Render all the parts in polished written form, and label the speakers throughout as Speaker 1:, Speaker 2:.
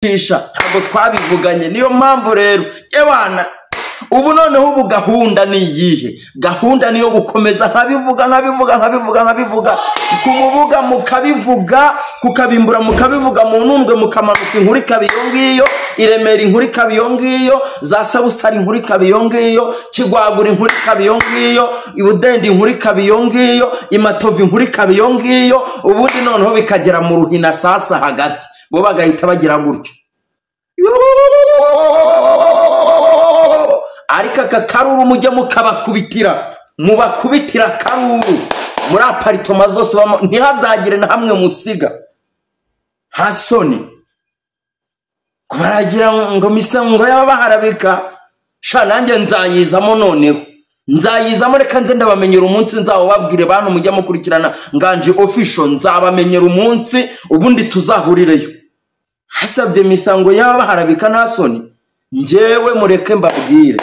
Speaker 1: Shisha ntabwo twabivuganye. Niyo mpamvu rero ewana ubu noneho ubu gahunda ni iyihe? Gahunda niyo gukomeza nkabivuga nkabivuga nkabivuga nkabivuga ku mubuga, mukabivuga kukabimbura, mukabivuga mu nundwe, mukamanuka inkuru ikaba iyo ngiyo, i Remera inkuru ikaba iyo ngiyo, za Sabusari inkuru ikaba iyo ngiyo, Kigwagura inkuru ikaba iyo ngiyo, Ibudende inkuru ikaba iyo ngiyo, Imatovu inkuru ikaba iyo ngiyo, ubundi noneho bikagera mu Ruhina sasa hagati, bo bagahita bagira gutyo. Ariko aka karuru mujye mukabakubitira, mubakubitira akaruru muri aparitoma zose, ntihazagire na hamwe musiga hasoni baragira ngo misa ngo yaba baharabika. Sha nanjye nzayizamo, noneho nzayizamo, reka nze ndabamenyera umunsi nzawubabwire. Bantu mujya mukurikirana Nganji Official, nzabamenyera umunsi ubundi tuzahurireyo. Hasabye misa ngo yaba baharabika nta soni. Njyewe mureke mbabwire,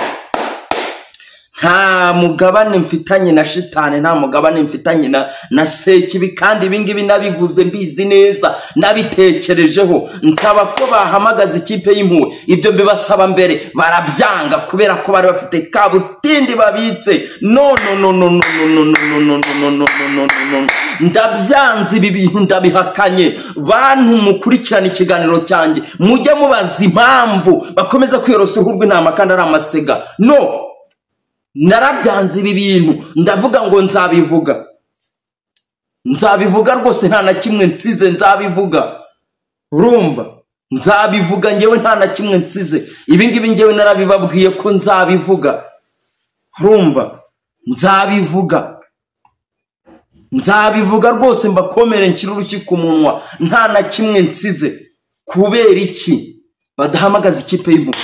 Speaker 1: nta mugabane mfitanye na shitani, nta mugabane mfitanye na sekibi, kandi ibingibi nabivuze mbizi neza, nabitekerejeho, nsaba ko bahamagaza ikipe y'impuhwe. Ibyo mbibasaba mbere barabyanga kubera ko bari bafite kabutindi babitse. No no no no no no no no no no no no no no no, ndabyanze ibi bintu, ndabihakanye. Bantu mukurikirana ikiganiro cyanjye, mujye mubaza impamvu bakomeza kwiyorosa uruhu rw'intama kandi ari amasega. No, narabyanze ibi bintu, ndavuga ngo nzabivuga, nzabivuga rwose, nta na kimwe nsize, nzabivuga. Urumva, nzabivuga ngewe nta na kimwe nsize. Ibi ngibi ngewe narabibabwiye ko nzabivuga. Urumva, nzabivuga, nzabivuga rwose, mbakomere nshyire urushyi ku munwa, nta na kimwe nsize. Kubera iki badahamagaza ikipe y'impuhwe?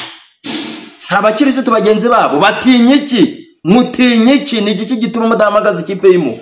Speaker 1: Si abakirisitu bagenzi babo? Batinya iki? Mutinya iki? Ni igiki gituma mudahamagaza ikipe y'impuhwe?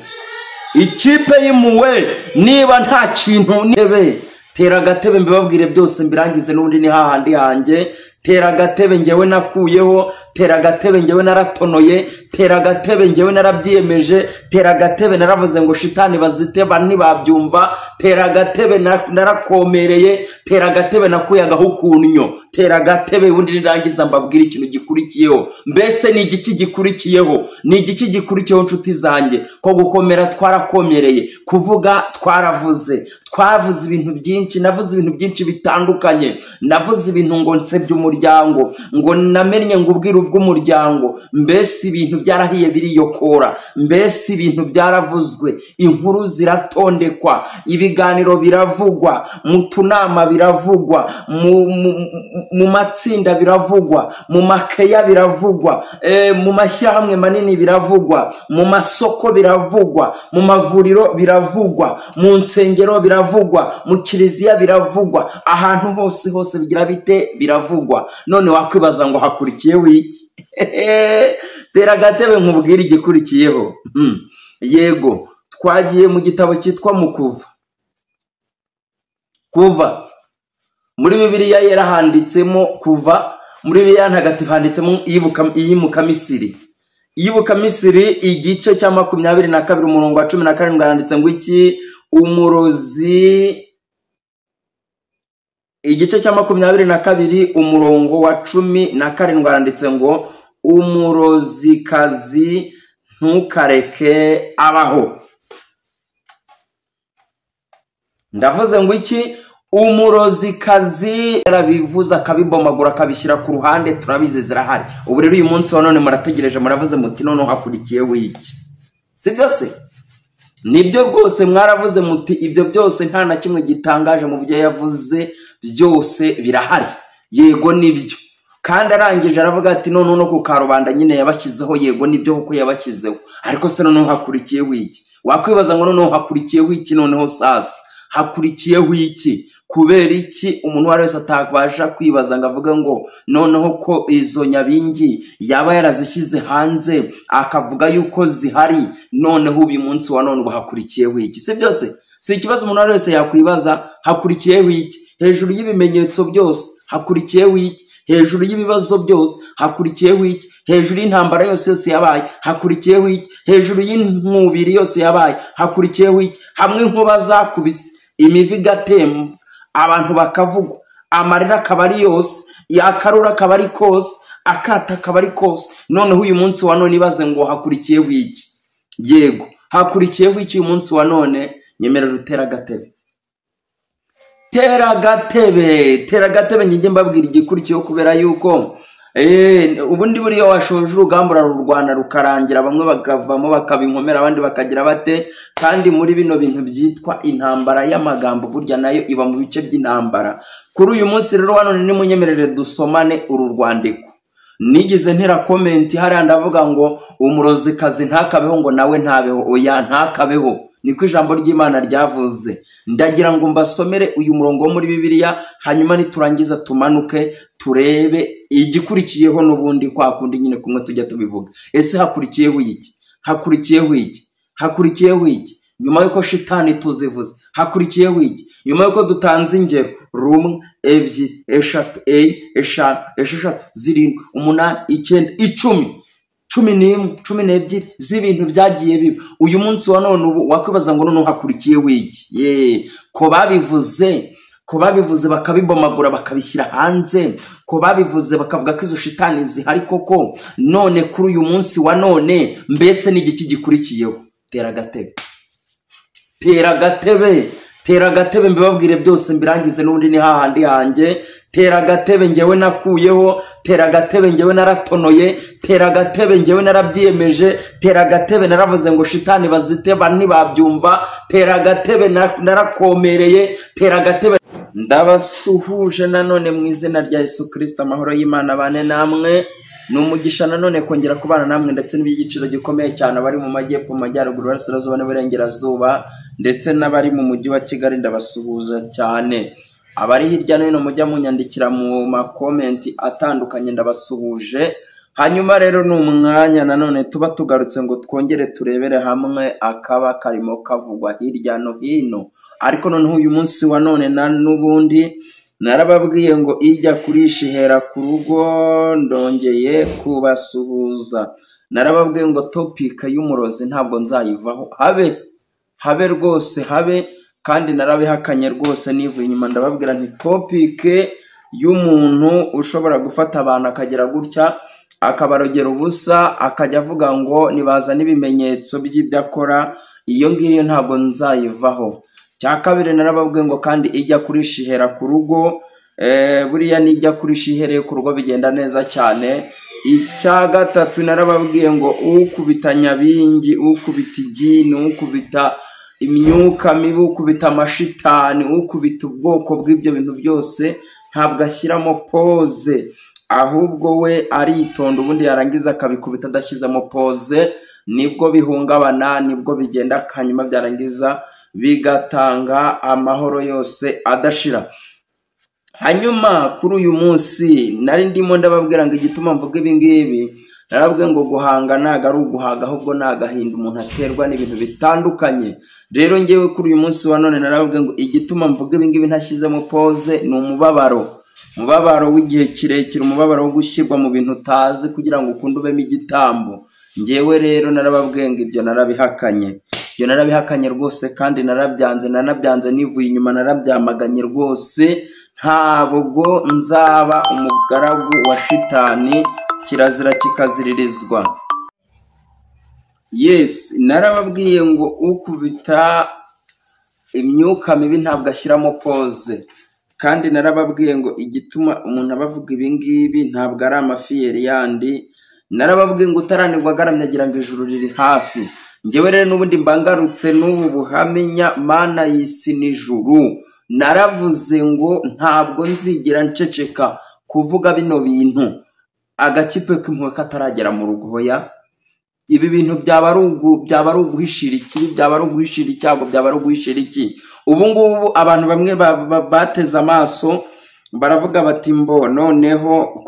Speaker 1: Ikipe y'impuhwe niba nta kintu ntebe, tera agatebe mbibabwire byose mbirangize, n'ubundi ni hahandi hanjye. Tera agatebe ngewe nakuyeho, tera agatebe ngewe naratonoye, tera agatebe ngewe narabyiyemeje, tera agatebe naravuze ngo shitani baziteba ntibabyumva, tera agatebe narakomereye, tera agatebe nakuye agahukunnyo, tera agatebe ubundi nirangiza mbabwire ikintu gikurikiyeho. Mbese ni igiki gikurikiyeho? Ni igiki gikurikiyeho nshuti zanjye? Ko gukomera twarakomereye, kuvuga twaravuze, twavuze ibintu byinshi, navuze ibintu byinshi bitandukanye, navuze ibintu ngo nsebye umuryango, ngo namennye ngo ubwiru bw'umuryango, mbese ibintu byarahiye biriyokora, mbese ibintu byaravuzwe, inkuru ziratondekwa, ibiganiro biravugwa, mu tunama biravugwa, mu matsinda biravugwa, mu makeya biravugwa, mu mashyirahamwe manini biravugwa, mu masoko biravugwa, mu mavuriro biravugwa, mu nsengero biravugwa, mu kiliziya biravugwa, ahantu hose hose bigira bite? Biravugwa. None wakwibaza ngo hakurikiyeho iki? Tera agatebe nkubwire igikurikiyeho. Yego, twagiye mu gitabo cyitwa Mukuva. Kuva muri Bibiliya yera handitsemo kuva, muri Bibiliya ntagatifu handitsemo iyimukamisiri. Iyibukamisiri igice cya 22 umurongo wa 17 handitse ngo iki? Umurozi. Igice cya 22 umurongo wa 17 handitse ngo umurozikazi ntukareke abaho. Ndavuze ngo iki? Umurozikazi yarabivuze akabibomagura akabishyira ku ruhande, turabizi zirahari. Ubu rero uyu munsi wa none murategereje, muravuze muti noneho hakurikiyeho iki? Si byose? Nibyo rwose mwaravuze muti ibyo byose nta na kimwe gitangaje mu byo yavuze, byose birahari. Yego nibyo. Kandi arangije aravuga ati noneho no ku karubanda nyine yabashyizeho, yego nibyo kuko yabashyizeho. Ariko se noneho hakurikiyeho iki? Wakwibaza ngo noneho hakurikiyeho iki? Noneho sasa hakurikiyeho iki? Kubera iki umuntu uwo ari wese atabasha kwibaza ngo avuge ngo noneho ko izo nyabingi yaba yarazishyize hanze akavuga yuko zihari, noneho uyu munsi wa none ubu hakurikiyeho iki? Si byose? Si ikibazo umuntu uwo ari wese yakwibaza, hakurikiyeho iki? Hejuru y'ibimenyetso byose hakurikiyeho iki? Hejuru y'ibibazo byose hakurikiyeho iki? Hejuru y'intambara yose yose yabaye hakurikiyeho iki? Hejuru y'inkubiri yose yabaye hakurikiyeho iki? Hamwe inkuba zakubise imivi igatemba, abantu bakavugwa, Amarira akaba ari yose, akarura akaba ari kose, akata akaba ari kose. Noneho uyu munsi wa none ibaze ngo hakurikiyeho iki? Yego, hakurikiyeho iki uyu munsi wa none? Nyemerera utera agatebe, tera agatebe, tera agatebe, njye mbabwira igikurikiyeho, kubera yuko ubundi buriya washoje urugamba urarurwana rukarangira, bamwe bakavamo bakaba inkomere, abandi bakagira bate. Kandi muri bino bintu byitwa intambara y'amagambo, burya nayo iba mu bice by'intambara. Kuri uyu munsi rero wa none nimunyemerere dusomane uru rwandiko. Nigeze ntera comment hariya ndavuga ngo umurozikazi ntakabeho, ngo nawe ntabeho. Oya, ntakabeho, niko ijambo ry'Imana ryavuze. Ndagira ngo mbasomere uyu murongo wo muri Bibiliya, hanyuma niturangiza tumanuke turebe igikurikiyeho n'ubundi kwa kundi nyine kumwe tujya tubivuga. Ese hakurikiyeho iki? Hakurikiyeho iki? Hakurikiyeho iki? Nyuma y'uko shitani tuzivuze, hakurikiyeho iki? Nyuma y'uko dutanze ingero 1, 2, 3, 4, 5, 6, 7, 8, 9, 10, 11, 12 z'ibintu byagiye biba uyu munsi wa none. Ubu wakwibaza ngo noneho hakurikiyeho iki? Ye, ko babivuze, ko babivuze bakabibomagura bakabishyira hanze, ko babivuze bakavuga ko izo shitani zihari koko, none kuri uyu munsi wa none mbese ni igiki gikurikiyeho? Tera agatebe, tera agatebe, tera agatebe, mbibabwire byose mbirangize, n'ubundi ni hahandi hanjye. Tera agatebe ngewe nakuyeho, tera agatebe ngewe naratonoye, tera agatebe ngewe narabyiyemeje, tera agatebe naravuze ngo shitani baziteba ntibabyumva, tera agatebe narakomereye, tera agatebe. Ndabasuhuje nanone mu izina rya Yesu Kristo, amahoro y'Imana bane namwe. Ni umugisha nanone kongera kubana namwe, ndetse n'iby'igiciro gikomeye cyane abari mu majyepfo, mu majyaruguru, iburasirazuba n'iburengerazuba, ndetse n'abari mu mujyi wa Kigali, ndabasuhuza cyane. Abari hirya no hino mujya munyandikira mu makomenti atandukanye, ndabasuhuje. Hanyuma rero ni umwanya nanone tuba tugarutse ngo twongere turebere hamwe akaba karimo kavugwa hirya no hino. Ariko noneho uyu munsi wa none na n'ubundi narababwiye ngo ijya kurisha ihera ku rugo, ndongeye kubasuhuza. Narababwiye ngo topika y'umurozi ntabwo nzayivaho, habe habe rwose habe. Kandi narabihakanye rwose nivuye inyuma, ndababwira nti topike y'umuntu ushobora gufata abantu akagera gutya akabarogera ubusa, akajya avuga ngo nibaza n'ibimenyetso by'ibyo akora, iyo ngiyo ntabwo nzayivaho. Cya kabiri narababwiye ngo kandi ijya kurisha ihera ku rugo, buriya nijya kurisha ihereye ku rugo bigenda neza cyane. Icya gatatu narababwiye ngo ukubita nyabingi, ukubita igini, ukubita imyuka mibi, ukubita amashitani, ukubita ubwoko bw'ibyo bintu byose, ntabwo ashyiramo pose, ahubwo we aritonda, ubundi yarangiza akabikubita adashyizemo pose, nibwo bihungabana, nibwo bigenda, hanyuma byarangiza bigatanga amahoro yose adashira. Hanyuma kuri uyu munsi nari ndimo ndababwira ngo igituma mvuga ibi ngibi, narababwiye ngo guhanga ntago ari uguhaga, ahubwo ni agahinda umuntu aterwa n'ibintu bitandukanye. Rero ngewe kuri uyu munsi wa none narababwiye ngo igituma mvuga ibi ngibi ntashyizemo pose ni umubabaro, umubabaro w'igihe kirekire, umubabaro wo gushyirwa mu bintu utazi kugira ngo ukunde ubemo igitambo. Ngewe rero narababwiye ngo ibyo narabihakanye, ibyo narabihakanye rwose, kandi narabyanze, nanabyanze nivuye inyuma, narabyamaganye rwose. Ntabwo nzaba umugaragu wa shitani, kirazira kikaziririzwa. Yes, narababwiye ngo ukubita imyuka mibi ntabwo ashyiramo pose. Kandi narababwiye ngo igituma umuntu abavuga ibi ngibi ntabwo ari amafiyeri yandi. Narababwiye ngo utaranirwa agaramye agira ngo ijuru riri hafi. Njyewe rero n'ubundi mbangarutse n'ubu buhamya, Mana y'isi n'ijuru, naravuze ngo ntabwo nzigera nceceka kuvuga bino bintu agakipe k'impuhwe kataragera mu rugo. Hoya, ibi bintu byaba ari uguhishira ikibi, byaba ari uguhishira icyago, byaba ari uguhishira iki. Ubu ngubu abantu bamwe bateze amaso baravuga bati mbo noneho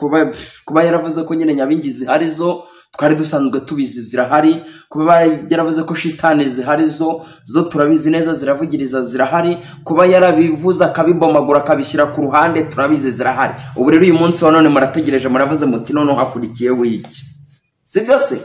Speaker 1: kuba yaravuze ko nyine nyabingi zihari zo twari dusanzwe tubizi zirahari, kuba yaravuze ko shitani zihari zo turabizi neza ziravugiriza zirahari, kuba yarabivuze akabibomagura akabishyira ku ruhande turabizi zirahari. Ubu rero uyu munsi wa none murategereje, muravuze muti noneho hakurikiyeho iki? Si byo se?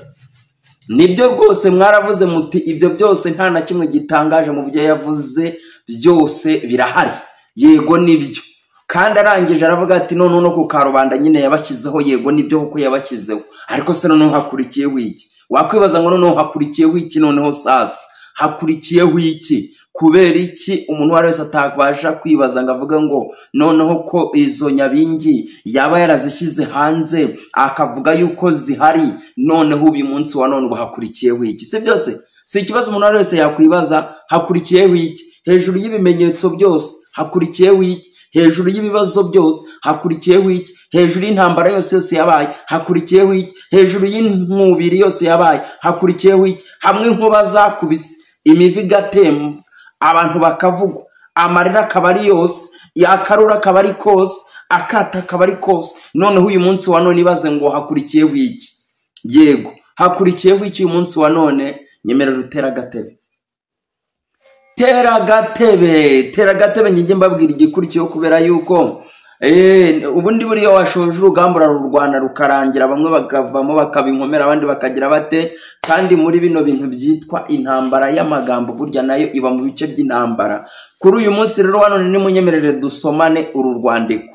Speaker 1: Nibyo rwose mwaravuze muti ibyo byose nta na kimwe gitangaje mu byo yavuze, byose birahari. Yego nibyo. Kandi arangije aravuga ati none no ku karubanda nyine yabashyizeho, yego nibyo kuko yabashyizeho, ariko se noneho hakurikiyeho iki? Wakwibaza ngo noneho hakurikiyeho iki? Noneho sasa hakurikiyeho iki? Kubera iki umuntu uwo ari wese atabasha kwibaza ngo avuge ngo noneho ko izo nyabingi yaba yarazishyize hanze akavuga yuko zihari, noneho uyu munsi wa none ubu hakurikiyeho iki? Si byose, si ikibazo umuntu uwo ari wese yakwibaza, hakurikiyeho iki? Hejuru y'ibimenyetso byose hakurikiyeho iki? Hejuru y'ibibazo byose hakurikiyeho iki? Hejuru y'intambara yose yose yabaye hakurikiyeho iki? Hejuru y'inkubiri yose yabaye hakurikiyeho iki? Hamwe inkuba zakubise imivi igatemba, abantu bakavugwa, amarira akaba ari yose, akarura akaba ari kose, akata akaba ari kose. Noneho uyu munsi wa none ibaze ngo hakurikiyeho iki? Yego, hakurikiyeho iki uyu munsi wa none? Nyemerera utera agatebe, tera agatebe, tera agatebe, njye mbabwira igikurikiyeho, kubera yuko ubundi buriya washoje urugamba urarurwana rukarangira, bamwe bakavamo bakaba inkomere, abandi bakagira bate. Kandi muri bino bintu byitwa intambara y'amagambo, burya nayo iba mu bice by'intambara. Kuri uyu munsi rero wa none nimunyemerere dusomane uru rwandiko.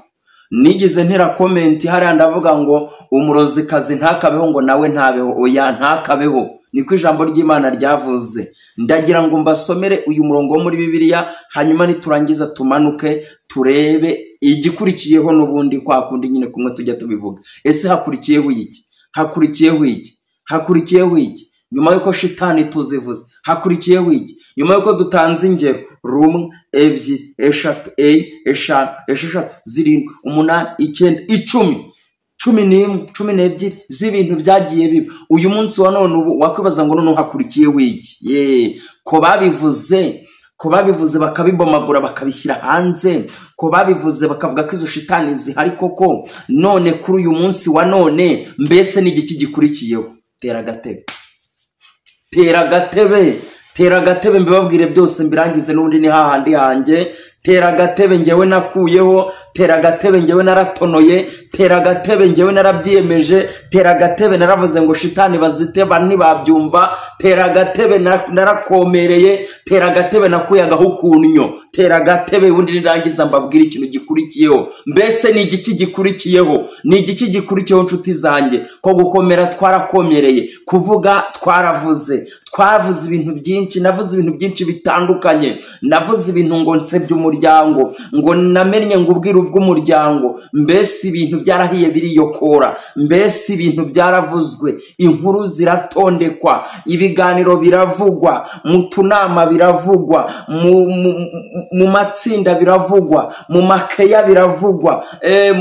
Speaker 1: Nigeze ntera comment hariya ndavuga ngo umurozikazi ntakabeho, ngo nawe ntabeho. Oya, ntakabeho, niko ijambo ry'Imana ryavuze. Ndagira ngo mbasomere uyu murongo wo muri Bibiliya, hanyuma niturangiza tumanuke turebe igikurikiyeho n'ubundi kwa kundi nyine kumwe tujya tubivuga. Ese hakurikiyeho iki? Hakurikiyeho iki? Hakurikiyeho iki? Nyuma y'uko shitani tuzivuze, hakurikiyeho iki? Nyuma y'uko dutanze ingero 1, 2, 3, 4, 5, 6, 7, 8, 9, 10, 11, 12 z'ibintu byagiye biba uyu munsi wa none, ubu wakwibaza ngo noneho hakurikiyeho iki? Ye, ko babivuze, ko babivuze bakabibomagura bakabishyira hanze, ko babivuze bakavuga ko izo shitani zihari koko, none kuri uyu munsi wa none mbese ni igiki gikurikiyeho? Tera agatebe, tera agatebe, tera agatebe, mbibabwire byose mbirangize, n'ubundi ni hahandi hanjye. Tera agatebe ngewe nakuyeho, tera agatebe ngewe naratonoye, tera agatebe ngewe narabyiyemeje, tera agatebe naravuze ngo shitani baziteba ntibabyumva, tera agatebe narakomereye, tera agatebe nakuye agahukunnyo, tera agatebe. Ubundi nirangiza mbabwire ikintu gikurikiyeho. Mbese ni igiki gikurikiyeho? Ni igiki gikurikiyeho nshuti zanjye? Ko gukomera twarakomereye, kuvuga twaravuze, twavuze ibintu byinshi, navuze ibintu byinshi bitandukanye, navuze ibintu ngo nsebye umuryango, ngo namennye ngo ubwiru bw'umuryango, mbese ibintu byarahiye biriyokora, mbese ibintu byaravuzwe, inkuru ziratondekwa, ibiganiro biravugwa, mu tunama biravugwa, mu matsinda biravugwa, mu makeya biravugwa,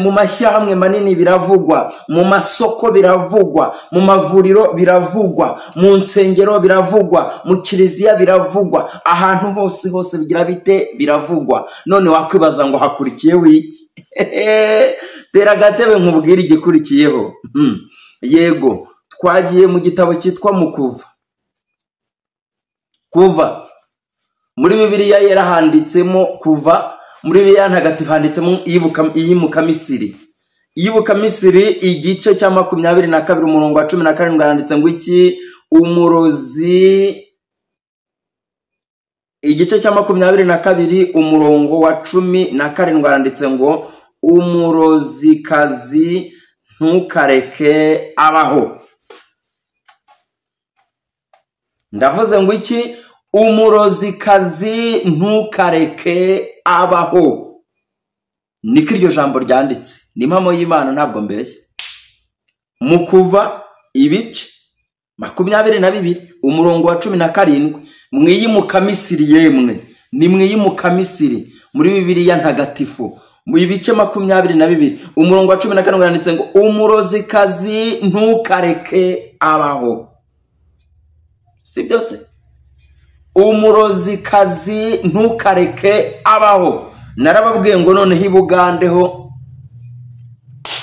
Speaker 1: mu mashyirahamwe manini biravugwa, mu masoko biravugwa, mu mavuriro biravugwa, mu nsengero biravugwa, mu kiliziya biravugwa, ahantu hose hose bigira bite biravugwa. None wakwibaza ngo hakurikiyeho iki? Tera agatebe nkubwire igikurikiyeho. Yego, twagiye mu gitabo cyitwa Mukuva. Kuva muri Bibiliya yera handitsemo kuva, muri Bibiliya ntagatifu handitsemo iyimukamisiri. Iyimukamisiri igice cya 22 umurongo wa 17 handitse ngo iki? Umurozi. Igice cya 22 umurongo wa 17 handitse ngo umurozikazi ntukareke abaho. Ndavuze ngo iki? Umurozikazi ntukareke abaho. Niko iryo jambo ryanditse, ni impamo y'Imana, ntabwo mbeshya. Mu Kuva ibice 22 umurongo wa 17, mwiyimukamisiri yemwe, ni mwiyimukamisiri muri Bibiliya ntagatifu, mu ibice 22 umurongo wa 17 yanditse ngo umurozikazi ntukareke abaho. Si byose? Umurozikazi ntukareke abaho. Narababwiye ngo noneho i Bugande ho,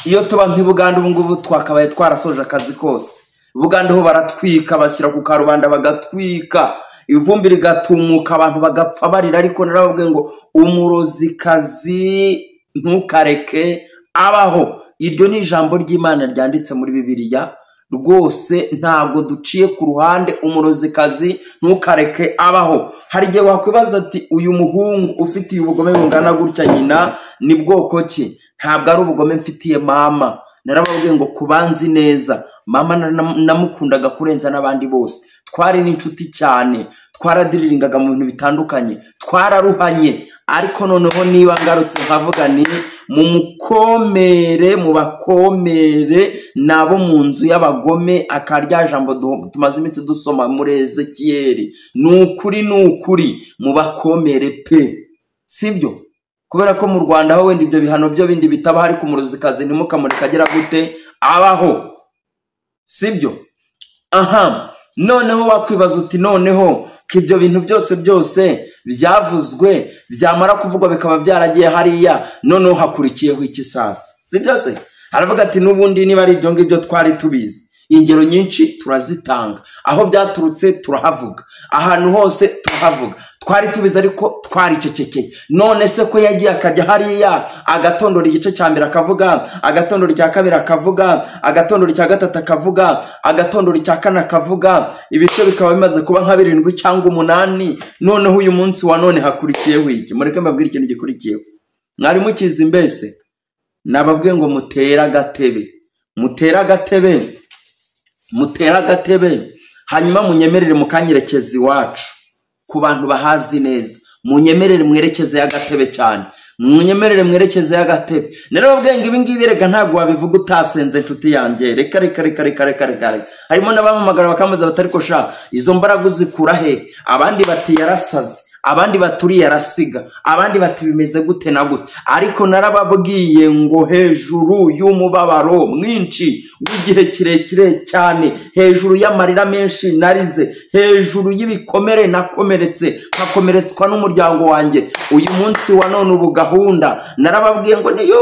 Speaker 1: iyo tuba nk'i Bugande ubu ngubu twakabaye twarasoje akazi kose. Bugande ho baratwika, bashyira ku karubanda bagatwika, ivumbi rigatumuka, abantu bagapfa barira. Ariko narababwiye ngo umurozikazi ntukareke abaho. Iryo ni ijambo ry'Imana ryanditse muri Bibiliya Rwose ntabwo duciye ku ruhande, umurozikazi ntukareke abaho. Hari igihe wakwibaza ati uyu muhungu ufitiye ubugome bungana gutya nyina ni bwoko ki? Ntabwo ari ubugome mfitiye mama, narababwiye ngo kubanzi neza mama namukundaga kurenza n'abandi bose, twari n'inshuti cyane, twaradiriringaga mu bintu bitandukanye, twararuhanye. Ariko noneho niba ngarutse nkavuga ni mumukomere, mubakomere nabo mu nzu y'abagome, akarya jambo tumaze iminsi dusoma muri Ezekiyeli, ni ukuri ni ukuri mubakomere pe, sibyo? Kubera ko mu Rwanda aho wenda ibyo bihano byo bindi bitaba, ariko umurozikazi ntimukamureke agera gute abaho, sibyo? Aha noneho wakwibaza uti noneho ko ibyo bintu byose byose byavuzwe byamara kuvugwa bikaba byaragiye hariya, noneho hakurikiyeho iki sasa, sibyo se? Haravuga ati n'ubundi niba ari ibyo ngibyo twari tubizi, ingero nyinshi turazitanga, aho byaturutse turahavuga, ahantu hose turahavuga, twari tubizi ariko twaricecekeye. None se ko yagiye akajya hariya agatondora igice cya mbere akavuga, agatondora icya kabiri akavuga, agatondora icya gatatu akavuga, agatondora icya kane akavuga, ibice bikaba bimaze kuba nka 7 cyangwa 8, noneho uyu munsi wa none hakurikiyeho iki? Mureke mbabwire ikintu gikurikiyeho. Mwari mukizi mbese? Nababwiye ngo mutere agatebe, mutere agatebe, mutere agatebe, hanyuma munyemerere mukanyerekeza iwacu ku bantu bahazi neza, munyemerere mwerekeze agatebe cyane, munyemerere mwerekeze agatebe. Narababwiye ngo ibi ngibi rega ntabwo wabivuga utasenze nshuti yanjye, reka reka reka reka reka reka. Harimo n'abamamagara bakambaza batari ko sha izo mbaraga uzikura he? Abandi bati yarasaze, abandi baturiye arasiga, abandi bati bimeze gute na gute. Ariko narababwiye ngo hejuru y'umubabaro mwinshi w'igihe kirekire cyane, hejuru y'amarira menshi narize, hejuru y'ibikomere nakomeretse, nkakomeretswa n'umuryango wanjye, uyu munsi wa none ubu gahunda narababwiye ngo ni yo,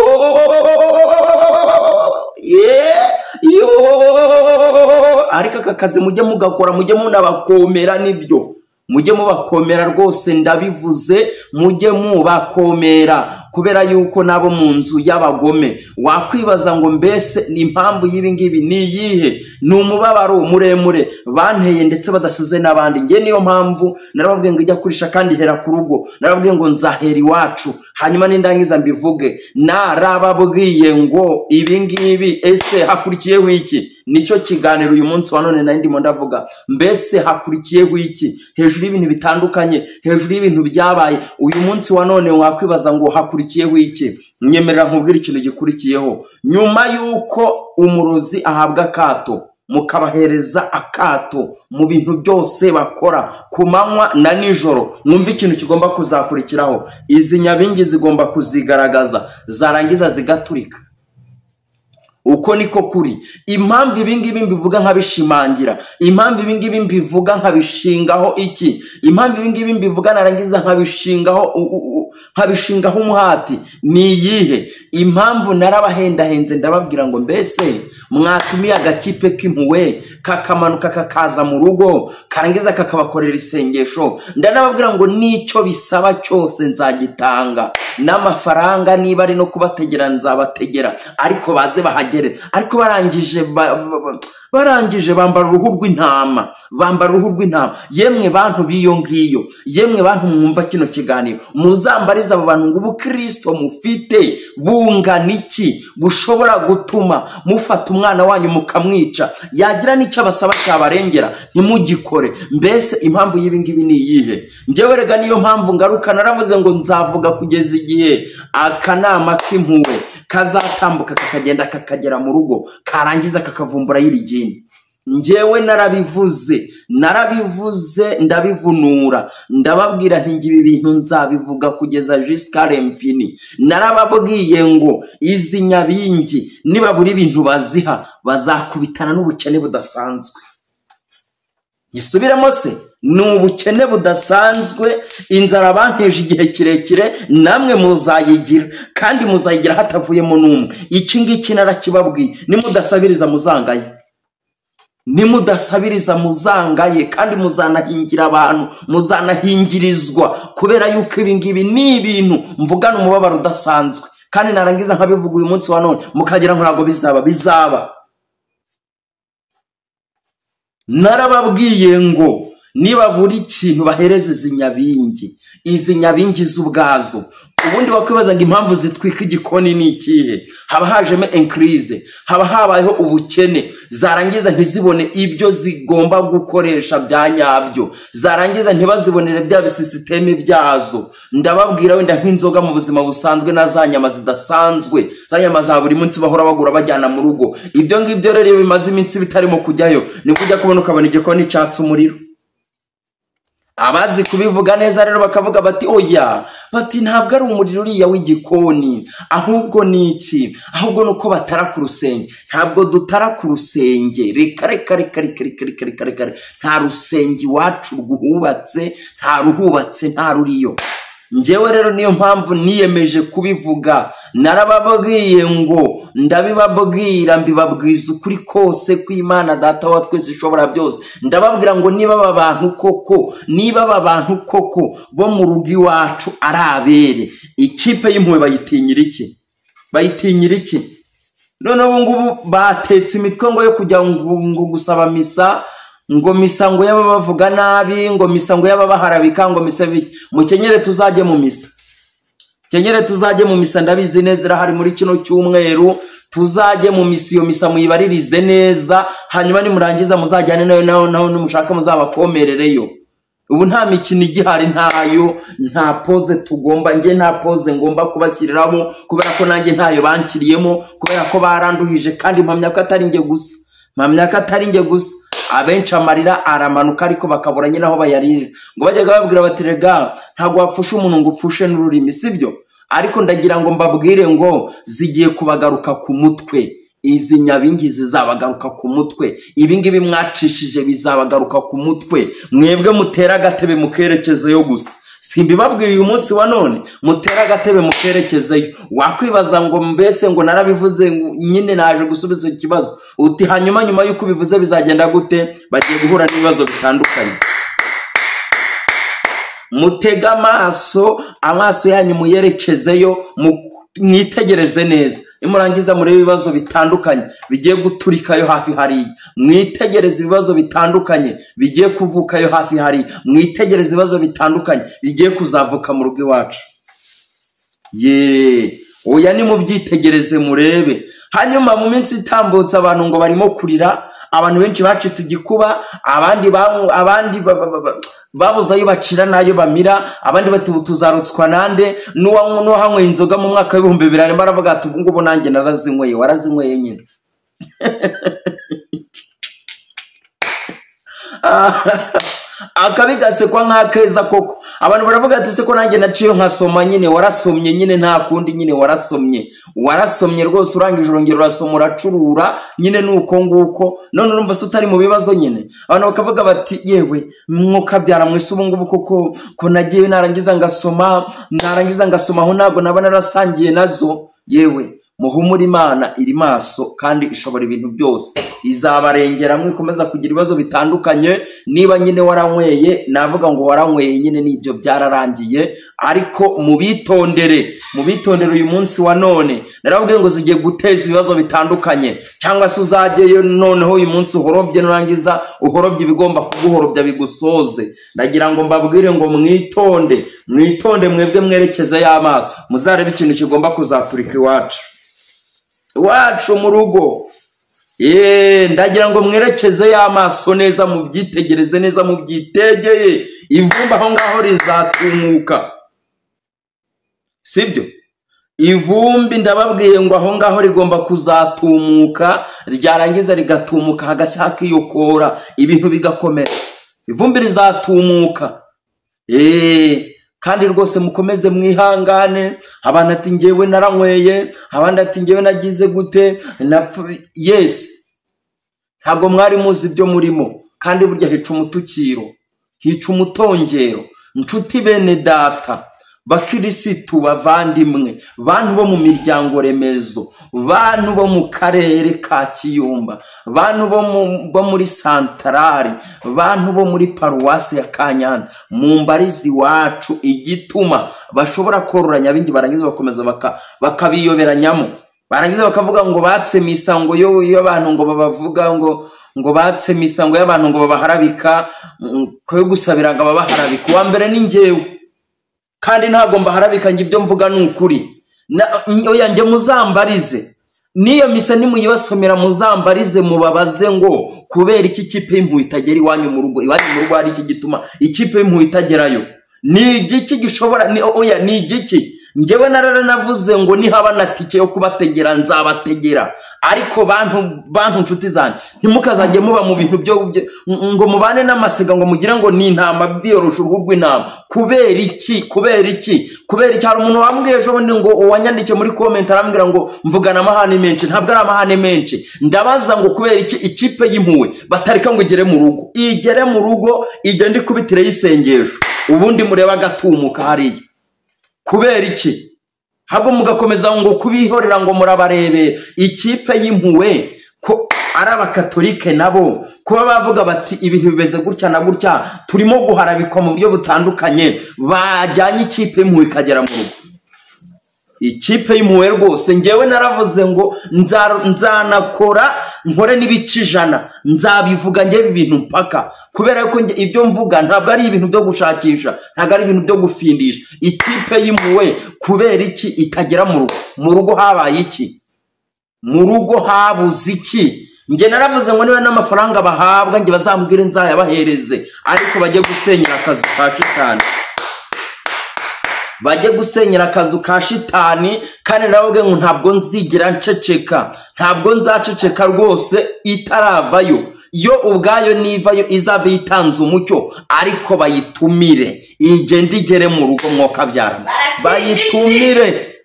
Speaker 1: ariko aka kazi mujye mugakora, mujye munabakomera, nibyo mujye mubakomera rwose, ndabivuze, mujye mubakomera, kubera yuko nabo mu nzu y'abagome. Wakwibaza ngo mbese ni impamvu y'ibi ngibi ni iyihe? Ni umubabaro muremure banteye ndetse badasize n'abandi. Nge niyo mpamvu narababwiye ngo ijya kurisha kandi hera ku rugo, narababwiye ngo nzahera iwacu, hanyuma nindangiza mbivuge. Narababwiye ngo ibi ngibi ese hakurikiyeho iki? Nicyo kiganiro uyu munsi wa none nari ndimo ndavuga, mbese hakurikiyeho iki? Hejuru y'ibintu bitandukanye, hejuru y'ibintu byabaye uyu munsi wa none wakwibaza ngo hakurikiyeho iki? Nyemerera nkubwire ikintu gikurikiyeho. Nyuma y'uko umurozi ahabwa akato, mukabahereza akato mu bintu byose bakora ku manywa na nijoro, mwumve ikintu kigomba kuzakurikiraho. Izi nyabingi zigomba kuzigaragaza, zarangiza zigaturika. Uko niko kuri. Impamvu ibi ngibi mbivuga nkabishimangira, impamvu ibi ngibi mbivuga nkabishingaho iki, impamvu ibi ngibi mbivuga narangiza nkabishingaho nkabishingaho umuhati ni iyihe? Impamvu narabahendahenze ndababwira ngo mbese mwatumiye agakipe k'impuwe kakamanuka kakaza mu rugo karangiza kakabakorera isengesho, ndanababwira ngo nicyo bisaba cyose nzagitanga, n'amafaranga niba ari no kubategera nzabategera, ariko baze bahagere. Ariko barangije bambara uruhu rw'intama, bambara uruhu rw'intama. Yemwe bantu biyo ngiyo, yemwe bantu mwumva kino kiganiro, muzambariza abo bantu ngo ubukristo mufite bungana iki bushobora gutuma mufata umwana wanyu mukamwica, yagira n'icyo abasaba cyabarengera ntimugikore. Mbese impamvu y'ibi ngibi ni iyihe? Njyewe rega niyo mpamvu ngaruka, naravuze ngo nzavuga kugeza igihe akanama k'impuhwe kazatambuka kakagenda kakagera mu rugo, karangiza kakavumbura y'irigini. Njyewe narabivuze, narabivuze, ndabivunura, ndababwira nti ngibi bintu nzabivuga kugeza jusqu'à l'infini. Narababwiye ngo izi nyabingi nibabura ibintu baziha bazakubitana n'ubukene budasanzwe. Isubiremo se, ni ubukene budasanzwe, inzara banteje igihe kirekire, namwe muzayigira kandi muzayigira hatavuyemo n'umwe. Iki ngiki narakibabwiye, nimudasabiriza muzangaye, nimudasabiriza muzangaye, kandi muzanahingira abantu, muzanahingirizwa, kubera yuko ibi ngibi ni ibintu mvugana umubabaro udasanzwe, kandi narangiza nkabivuga uyu munsi wa none mukagira ngo ntabwo bizaba, bizaba. Narababwiye ngo niba buri kintu bahereza izi nyabingi, izi nyabingi z'ubwazo, ubundi wakwibaza ngo impamvu zitwika igikoni ni ikihe? Haba hajemo increase, haba habayeho ubukene, zarangiza ntizibone ibyo zigomba gukoresha bya nyabyo, zarangiza ntibazibonere bya bisisiteme byazo. Ndababwira wenda nk'inzoga mu buzima busanzwe na za nyama zidasanzwe, za nyama za buri munsi bahora bagura bajyana mu rugo. Ibyo ngibyo rero iyo bimaze iminsi bitarimo kujyayo, nibwo ujya kubona ukabona igikoni cyatse umuriro. Abazi kubivuga neza rero bakavuga bati oya, bati ntabwo ari umuriro uriya w'igikoni, ahubwo ni iki? Ahubwo ni uko batara ku rusenge. Ntabwo dutara ku rusenge, reka reka reka reka reka reka reka reka, nta rusenge iwacu rwubatse, nta ruhubatse, nta ruriyo. Njyewe rero niyo mpamvu niyemeje kubivuga, narababwiye ngo ndabibabwira, mbibabwiza ukuri kose kw'Imana Data wa twese ishobora byose. Ndababwira ngo niba aba bantu koko, niba aba bantu koko bo mu rugo iwacu ari abere, ikipe y'impuhwe bayitinyira iki? Bayitinyira iki? None ubu ngubu batetse imitwe ngo yo kujya ngo gusaba misa, ngo misa ngo yaba bavuga nabi, ngo misa ngo yaba baharabika, ngo misa biki. Mukenyere tuzajye mu misa, kenyere tuzajye mu misa, ndabizi neza irahari muri kino cyumweru. Tuzajye mu misa, iyo misa muyibaririze neza, hanyuma nimurangiza muzajyane nayo, naho naho nimushaka muzabakomerereyo. Ubu nta mikino igihari, ntayo, nta pose tugomba, njye nta pose ngomba kubashyiriramo, kubera ko nanjye ntayo bankiriyemo, kubera ko baranduhije, kandi mpamya ko atari njye gusa, mpamya ko atari njye gusa. Abenshi amarira aramanuka ariko bakabura nyine aho bayaririra. Ngo bajyaga babwira bati rega ntabwo wapfusha umuntu ngo upfushe n'ururimi, sibyo? Ariko ndagira ngo mbabwire ngo zigiye kubagaruka ku mutwe, izi nyabingi zizabagaruka ku mutwe, ibi ngibi mwacishije bizabagaruka ku mutwe. Mwebwe mutera agatebe mukerekezeyo gusa, simbibabwiye uyu munsi wa none, mutera agatebe mukerekezeyo. Wakwibaza ngo mbese ngo narabivuze nyine naje gusubiza ikibazo, uti hanyuma nyuma y'uko ubivuze bizagenda gute? Bagiye guhura n'ibibazo bitandukanye. Mutega amaso, amaso yanyu muyerekezeyo, mwitegereze neza. Nimurangiza murebe ibibazo bitandukanye bigiye guturikayo hafi hariya, mwitegereze ibibazo bitandukanye bigiye kuvukayo hafi hariya, mwitegereze ibibazo bitandukanye bigiye kuzavuka mu rugo iwacu. Ye, oya nimubyitegereze murebe. Hanyuma mu minsi itambutse abantu ngo barimo kurira, abantu benshi bacitse igikuba, abandi babuze ayo bacira n'ayo bamira, abandi bati tuzarutswa nande, n'uwanyweye inzoga mu mwaka w'ibihumbi 2000 baravuga ati ubu ngubu nanjye narazinyweye. Warazinyweye nyine. Akabigasekwa nk'akeza koko. Abantu baravuga ati se ko nanjye naciye nkasoma nyine, warasomye nyine, nta kundi nyine, warasomye, warasomye rwose, urangije urongera urasoma uracurura nyine, nuko nguko. None urumva se utari mu bibazo nyine. Abantu bakavuga bati yewe mwokabyara mwese ubu ngubu koko ko nagiye narangiza ngasoma, narangiza ngasoma aho ntabwo naba narasangiye nazo. Yewe muhumure, Imana iri maso kandi ishobora ibintu byose, izabarengera mwikomeza kugira ibibazo bitandukanye. Niba nyine waranyweye, navuga ngo waranyweye nyine nibyo byararangiye, ariko mubitondere, mubitondere uyu munsi wa none. Narababwiye ngo zigiye guteza ibibazo bitandukanye, cyangwa se uzajyeyo noneho uyu munsi uhorobye, nurangiza uhorobye ibigomba kuguhorobya bigusoze. Ndagira ngo mbabwire ngo mwitonde, mwitonde mwebwe mwerekeze y'amaso, muzarebe ikintu kigomba kuzaturika iwacu, iwacu mu rugo. Ndagira ngo mwerekeze y'amaso neza, mubyitegereze neza, mubyitegeye, ivumbi aho ngaho rizatumuka, sibyo? Ivumbi ndababwiye ngo aho ngaho rigomba kuzatumuka, ryarangiza rigatumuka hagashya hakiyokora, ibintu bigakomera, ivumbi rizatumuka. Kandi rwose mukomeze mwihangane. Abantu ati njyewe naranyweye, abandi ati njyewe nagize gute, yes, ntabwo mwari muzi ibyo murimo. Kandi burya hica umutukiro, hica umutongero. Nshuti bene data, bakirisitu bavandimwe, bantu bo mu miryango remezo, bantu bo mu karere ka Kiyumba, bantu bo muri santarari, bantu bo muri paruwasi ya Kanyanza, mumbarizi wacu igituma bashobora korora nyabingi barangiza bakomeza bakabiyoberanyamo. Barangiza bakavuga ngo batse misa ngo y'abantu ngo babavuga ngo batse misa ngo y'abantu ngo babaharabika, ko yo gusabira ngo babaharabika. Uwa mbere ni njyewe, kandi ntabwo mbaharabika, njye ibyo mvuga ni ukuri. Oya, njye muzambarize n'iyo misa nimuyibasomera, muzambarize mubabaze ngo kubera iki ikipe y'impuhwe itagera iwanyu mu rugo? Iwanyu mu rugo hari iki gituma ikipe y'impuhwe itagerayo? Ni igiki gishobora oya, ni igiki? Njyewe naranavuze ngo nihaba na tike yo kubategera nzabategera, ariko bantu nshuti zanjye, ntimukazajye muba mu bintu byo ngo mubane n'amasega ngo mugire ngo ni intama biyoroshe uruhu rw'intama. Kubera iki? Kubera iki? Kubera iki? Hari umuntu wambwiye ejo bundi ngo uwanyandike muri comment arambwira ngo mvugana amahane menshi. Ntabwo ari amahane menshi, ndabaza ngo kubera iki ikipe y'impuhwe batareka ngo igere mu rugo? Igere mu rugo igende ikubitire y'isengesho, ubundi murebe agatumuka hariya. Kubera iki? Habwo mugakomeza ngo kubihorera ngo murabarebera. Ikipe y'impuhwe ko ari abakatolike nabo kuba bavuga bati ibintu bimeze gutya na gutya, turimo guharabikwa mu buryo butandukanye, bajyanye ikipe y'impuhwe ikagera mu rugo. Ikipe y'impuhwe rwose njyewe naravuze ngo nzanakora nkore n'ibice 100, nzabivuga njyewe ibintu mpaka, kubera ko ibyo mvuga ntabwo ari ibintu byo gushakisha, ntabwo ari ibintu byo gufindisha. Ikipe y'impuhwe kubera iki itagera mu rugo? Mu rugo habaye iki? Mu rugo habuze iki? Njye naravuze ngo niba n'amafaranga bahabwa njye bazambwire nzayabahereze, ariko bajye gusenyera akazu ka shitani, bajye gusenyera akazu ka shitani. Kandi nababwiye ngo ntabwo nzigera nceceka, ntabwo nzaceceka rwose itaravayo. Yo ubwayo nivayo izave yitanze umucyo, ariko bayitumire igende igere mu rugo mwokabyara,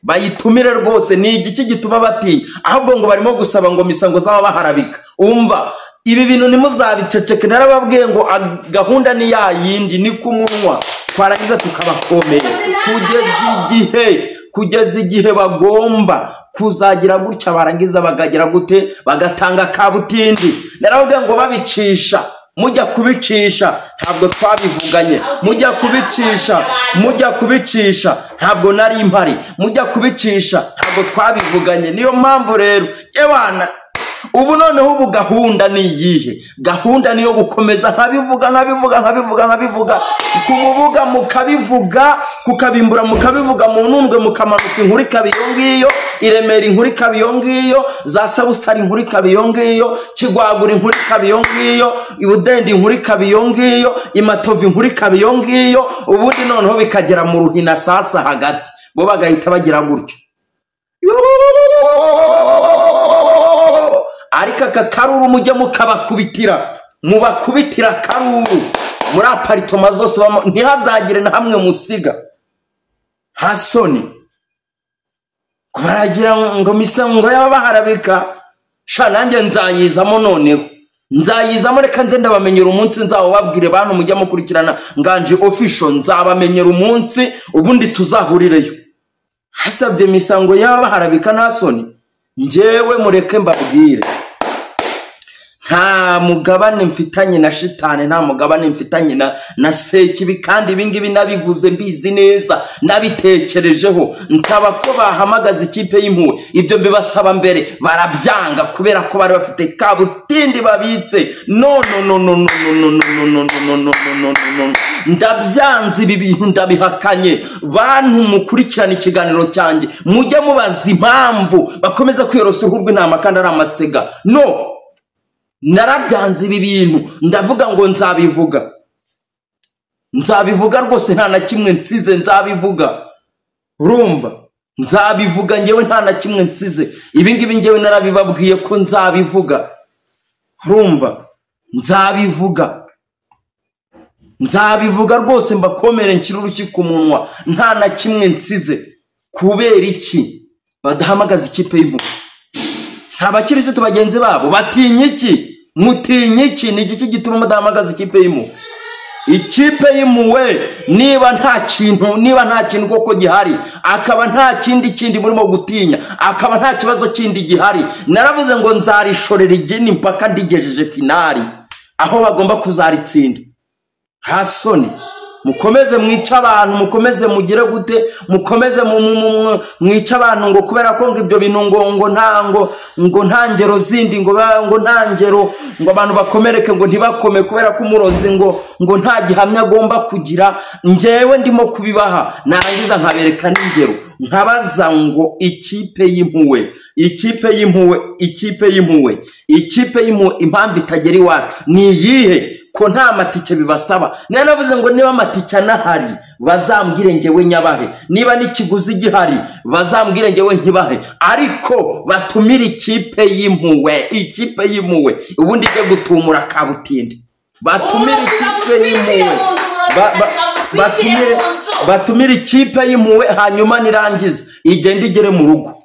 Speaker 1: bayitumire rwose. Ni igiki gituma batinya? Ahubwo ngo barimo gusaba ngo misa ngo zaba baharabika. Umva ibi bintu ntimuzabiceceke, narababwiye ngo gahunda ni ya yindi, ni ku munwa, twarangiza tukabakomera kugeza igihe bagomba kuzagira gutya, barangiza bakagira gute, bagatanga kabutindi. Narababwiye ngo babicisha, mujya kubicisha ntabwo twabivuganye, mujya kubicisha ntabwo nari impari, mujya kubicisha ntabwo twabivuganye. Niyo mpamvu rero ewana ubu noneho ubu gahunda ni iyihe? Gahunda niyo gukomeza nkabivuga ku mubuga mukabivuga, kukabimbura mukabivuga, mu nundwe mukamanuka inkuru ikaba iyo ngiyo, Iremera inkuru ikaba iyo ngiyo, za Sabusari inkuru ikaba iyo ngiyo, Kigwagura inkuru ikaba iyo ngiyo, Ibudende inkuru ikaba iyo ngiyo, Imatovu inkuru ikaba iyo ngiyo, ubundi noneho bikagera mu Ruhina sasa hagati, bo bagahita bagira gutyo. Ariko aka karuru mujye mukabakubitira, mubakubitira karuru muri aparitoma zose, ntihazagire na hamwe musiga hasoni baragira ngo misa ngo yabaharabika. Sha nanjye nzayizamo noneho, nzayizamo, reka nze ndabamenyera umunsi, nzawubabwire bantu mujye mukurikirana Nganji Official, nzabamenyera umunsi ubundi tuzahurireyo. Hasabye misa ngo yabaharabika nta soni. Njyewe mureke mbabwire, nta mugabane mfitanye na shitani, nta mugabane mfitanye na sekibi, kandi ibi ngibi nabivuze mbizi neza, nabitekerejeho. Nsaba ko bahamagaza ikipe y'impuhwe, ibyo mbibasaba mbere barabyanga kubera ko bari bafite kabutindi babitse. No no no no no no no no no no no no no no, ndabyanze ibi bintu, ndabihakanye. Bantu mukurikirana ikiganiro cyanjye mujye mubaza impamvu bakomeza kwiyorosa uruhu rw'intama kandi ari amasega. No, narabyanze ibi bintu, ndavuga ngo nzabivuga, nzabivuga rwose, nta na kimwe nsize, nzabivuga. Urumva, nzabivuga njyewe nta na kimwe nsize. Ibi ngibi njyewe narabibabwiye ko nzabivuga. Urumva, nzabivuga, nzabivuga rwose, mbakomere nshyire urushyi ku munwa, nta na kimwe nsize. Kubera iki badahamagaza ikipe y'impuhwe? Si abakirisitu bagenzi babo batinya iki? Mutinya iki? Ni igiki gituma mudahamagaza ikipe y'impuhwe? Ikipe y'impuhwe niba nta kintu, niba nta kintu koko gihari, akaba nta kindi murimo gutinya, akaba nta kibazo kindi gihari, naravuze ngo nzarishorera igini mpaka ndigejeje finali aho bagomba kuzaritsinda. Hasoni Mukomeze mwice abantu, mukomeze mugire gute, mukomeze mwice abantu ngo kubera ko ngo ibyo bintu ngo ntango ngo ntangero zindi ngo ntangero ngo abantu bakomereke ngo ntibakome kubera ko umurozi ngo nta gihamya agomba kugira. Njyewe ndimo kubibaha narangiza nkabereka n'ingero, nkabaza ngo ikipe y'impuwe, ikipe y'impuwe, ikipe y'impuwe, ikipe y'impuwe impamvu itagera iwacu ni iyihe? Ko nta matike bibasaba. Nari navuze ngo niba amatike anahari bazambwire ngewe nyabahe, niba n'ikiguzi gihari bazambwire ngewe nkibahe, ariko batumire ikipe y'impuwe, ikipe y'impuwe ubundi ijye gutumura kabutindi. Batumire ikipe y'impuwe, batumire ikipe y'impuwe, hanyuma nirangiza igende igere mu rugo,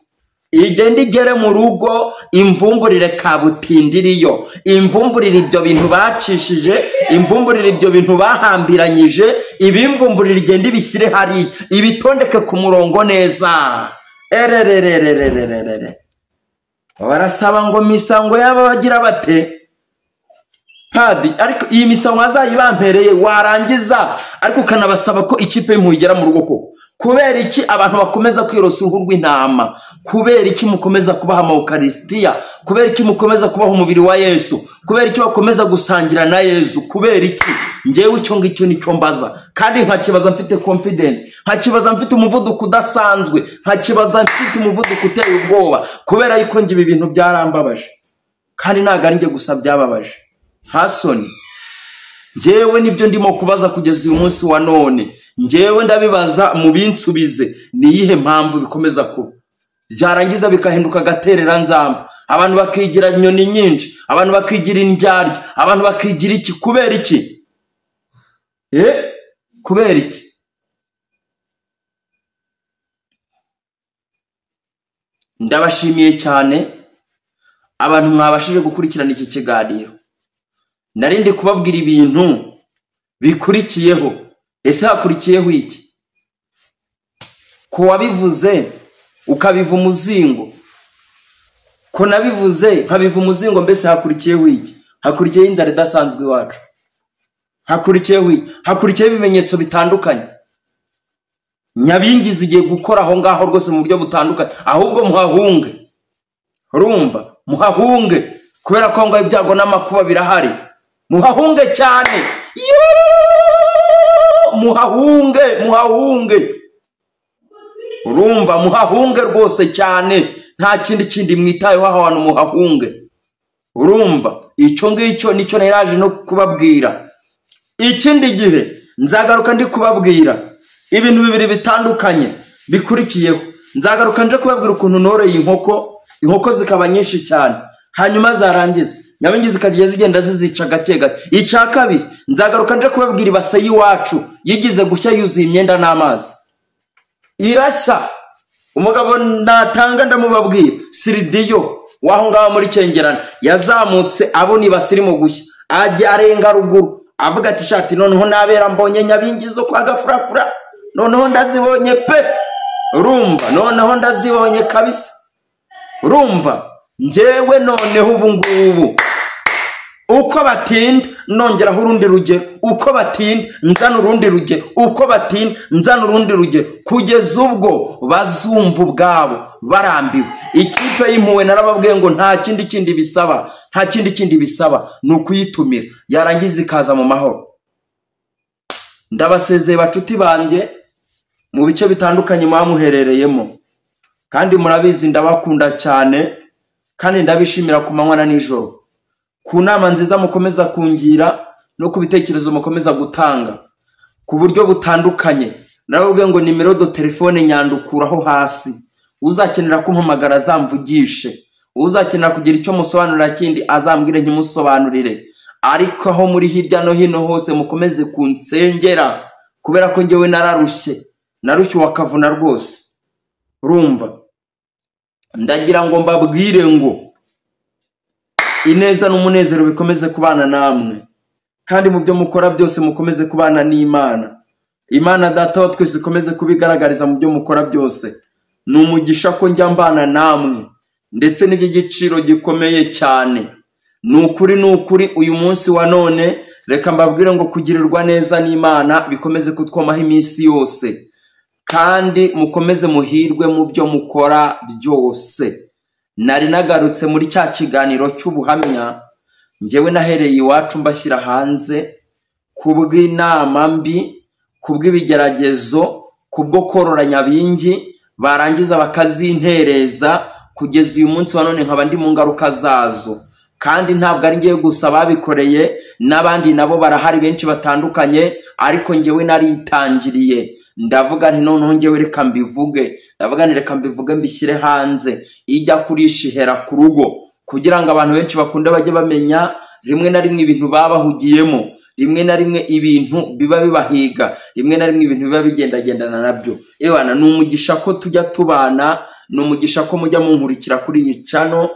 Speaker 1: igende igere mu rugo, imvumburire kabutindi iriyo, imvumburire ibyo bintu bacishije, imvumburire ibyo bintu bahambiranyije, ibimvumburire igende ibishyire hariya, ibitondeke ku murongo neza. Ererererererere barasaba ngo misango yaba bagira bate padi, ariko iyi misango azayibampereye warangiza, ariko ukanabasaba ko ikipe y'impuhwe igera mu rugo koko. Kubera iki abantu bakomeza kwirosa uruhu rw'intama? Kubera iki mukomeza kubaha amawukarisitiya? Kubera iki mukomeza kubaha umubiri wa Yesu? Kubera iki bakomeza gusangira na Yesu? Kubera iki? Njyewe icyo ngicyo nicyo mbaza, kandi nkakibaza mfite confidence, nkakibaza mfite umuvuduko udasanzwe, nkakibaza mfite umuvuduko uteye ubwoba, kubera yuko njye ibi bintu byarambabaje, kandi ntabwo ari njye gusa byababaje. Hasoni njyewe nibyo ndimo kubaza kugeza uyu munsi wa none. Njyewe ndabibaza mubinsubize, ni iyihe mpamvu bikomeza kuba byarangiza bikahinduka agaterera nzamba, abantu bakigira inyoni nyinshi, abantu bakigira indyarya, abantu bakigira iki? Kubera iki? Kubera iki? Ndabashimiye cyane abantu mwabashije gukurikirana iki kiganiro. Narindi kubabwira ibintu bikurikiyeho. Ese hakurikiyeho iki? Ko wabivuze ukabiva umuzingo, ko nabivuze nkabiva umuzingo, mbese hakurikiyeho iki? Hakurikiyeho inzara idasanzwe iwacu, hakurikiyeho iki? Hakurikiyeho ibimenyetso bitandukanye. Nyabingi zigiye gukora aho ngaho rwose mu buryo butandukanye, ahubwo muhahunge. Urumva, muhahunge kubera ko ngo ibyago n'amakuba birahari. Muhahunge cyane, muhahunge, muhahunge. Urumva, muhahunge rwose cyane, nta kindi mwitayeho aho hantu, muhahunge. Urumva, icyo ngicyo nicyo naraje no kubabwira. Ikindi gihe nzagaruka ndi kubabwira ibintu bibiri bitandukanye bikurikiyeho. Nzagaruka nje kubabwira ukuntu noreye inkoko, inkoko zikaba nyinshi cyane, hanyuma zarangiza nyabingi zikajya zigenda zizica gake gake. Icya kabiri nzagaruka nje kubabwira ibase y'iwacu yigize gushya yuzuye imyenda n'amazi, irashya. Umugabo natanga ndamubabwira, Siridiyo waho ngaho muri Cyengerana, yazamutse abona ibase irimo gushya, ajya arenga ruguru avuga ati shati noneho nabera mbonye nyabingi zo kwa Gafurafura, noneho ndazibonye pe. Urumva, noneho ndazibonye kabisa. Urumva, njyewe noneho ubu ngubu uko batinda nongeraho urundi rugero, uko batinda nzana urundi rugero, uko batinda nzana urundi rugero, kugeza ubwo bazumva ubwabo barambiwe. Ikipe y'impuhwe narababwiye ngo nta kindi bisaba, nta kindi bisaba, ni ukuyitumira yarangiza ikaza mu mahoro. Ndabasezeye bacuti banjye mu bice bitandukanye mwamuherereyemo, kandi murabizi ndabakunda cyane, kandi ndabishimira ku manywa na nijoro, ku nama nziza mukomeza kungira no ku bitekerezo mukomeza gutanga ku buryo butandukanye. Narababwiye ngo nimero do telefone nyandukuraho hasi, uzakenera kumpamagara azamvugishe, uzakenera kugira icyo musobanurira kindi azambwire nkimusobanurire. Ariko aho muri hirya no hino hose mukomeze kunsengera, kubera ko njyewe nararushye, narushye wakavuna rwose. Urumva, ndagira ngo mbabwire ngo ineza n'umunezero bikomeze kubana namwe, kandi mu byo mukora byose mukomeze kubana n'Imana. Imana Data wa twese ikomeze kubigaragariza mu byo mukora byose. Ni umugisha ko njya mbana namwe, ndetse n'iby'igiciro gikomeye cyane. Ni ukuri, ni ukuri, uyu munsi wa none Reka mbabwire ngo kugirirwa neza n'Imana bikomeze kutwomaho iminsi yose, kandi mukomeze muhirwe mu byo mukora byose. Nari nagarutse muri cya kiganiro cy'ubuhamya, njyewe nahereye iwacu mbashyira hanze kubw'inama mbi, kubw'ibigeragezo, kubwo korora nyabingi, barangiza bakazintereza kugeza uyu munsi wa none nkaba ndi mu ngaruka zazo. Kandi ntabwo ari ngewe gusa babikoreye, n'abandi nabo barahari benshi batandukanye, ariko ngewe naritangiriye ndavuga nti noneho ngewe reka mbivuge, ndavuga nti reka mbivuge mbishyire hanze, ijya kurisha ihera ku rugo, kugira ngo abantu benshi bakunde bajye bamenya rimwe na rimwe ibintu babahugiyemo, rimwe na rimwe ibintu biba bibahiga, rimwe na rimwe ibintu biba bigendagendana nabyo. Ewana, ni umugisha ko tujya tubana, ni umugisha ko mujya munkurikira kuri iyi channel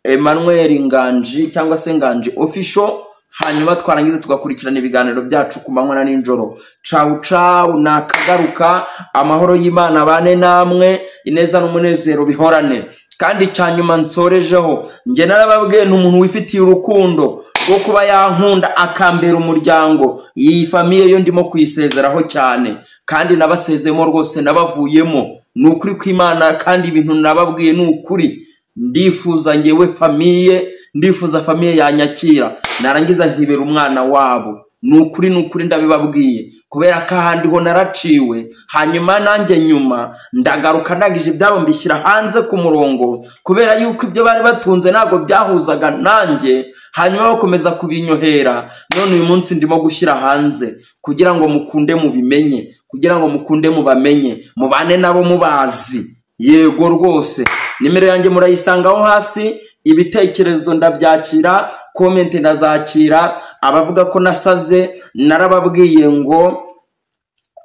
Speaker 1: Emmanuel Nganji cyangwa se Nganji Official, hanyuma twarangiza tugakurikirana ibiganiro byacu ku manywa na nijoro. Ciao ciao, nakagaruka, amahoro y'Imana bane namwe, ineza n'umunezero bihorane. Kandi cyanyuma nsorejeho, njye narababwiye nti umuntu wifitiye urukundo rwo kuba yankunda akambera umuryango, iyi famiye yo ndimo kuyisezeraho cyane, kandi nabasezemo rwose, nabavuyemo, ni ukuri kw'Imana, kandi ibintu nababwiye ni ukuri. Ndifuza ngewe famiye, ndifuza famiye yanyakira, narangiza nkibera umwana wabo. Ni ukuri, ni ukuri ndabibabwiye, kubera ko ahandi ho naraciwe, hanyuma nanjye nyuma ndagaruka ndangije ibyabo mbishyira hanze ku murongo, kubera yuko ibyo bari batunze ntabwo byahuzaga nanjye, hanyuma bakomeza kubinyohera. None uyu munsi ndimo gushyira hanze kugira ngo mukunde mubimenye, kugira ngo mukunde mubamenye, mubane nabo mubazi. Yego rwose, nimero yanjye murayisangaho hasi, ibitekerezo ndabyakira, comment ndazakira. Abavuga ko nasaze narababwiye ngo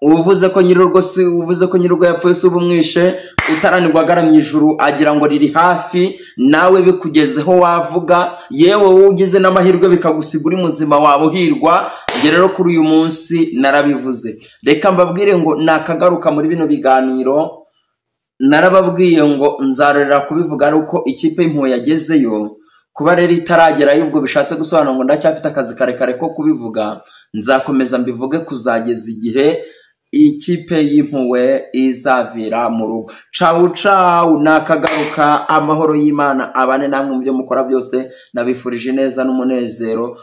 Speaker 1: uvuze ko nyir'urugo si uvuze ko nyir'urugo yapfuye si ubumwishe, utaranirwa agaramye ijuru agira ngo riri hafi, nawe bikugezeho wavuga, yewe wowe ugize n'amahirwe bikagusiga uri muzima waba uhirwa. Njye rero kuri uyu munsi narabivuze, reka mbabwire ngo nakagaruka muri bino biganiro. Narababwiye ngo nzarorera kubivuga ari uko ikipe y'impuhwe yagezeyo, kuba rero itaragerayo ubwo bishatse gusobanura ngo ndacyafite akazi karekare ko kubivuga, nzakomeza mbivuge kuzageza igihe ikipe y'impuhwe izavira mu rugo. Cawu cawu, nakagaruka, amahoro y'Imana abane namwe mu byo mukora byose, nabifurije neza n'umunezero.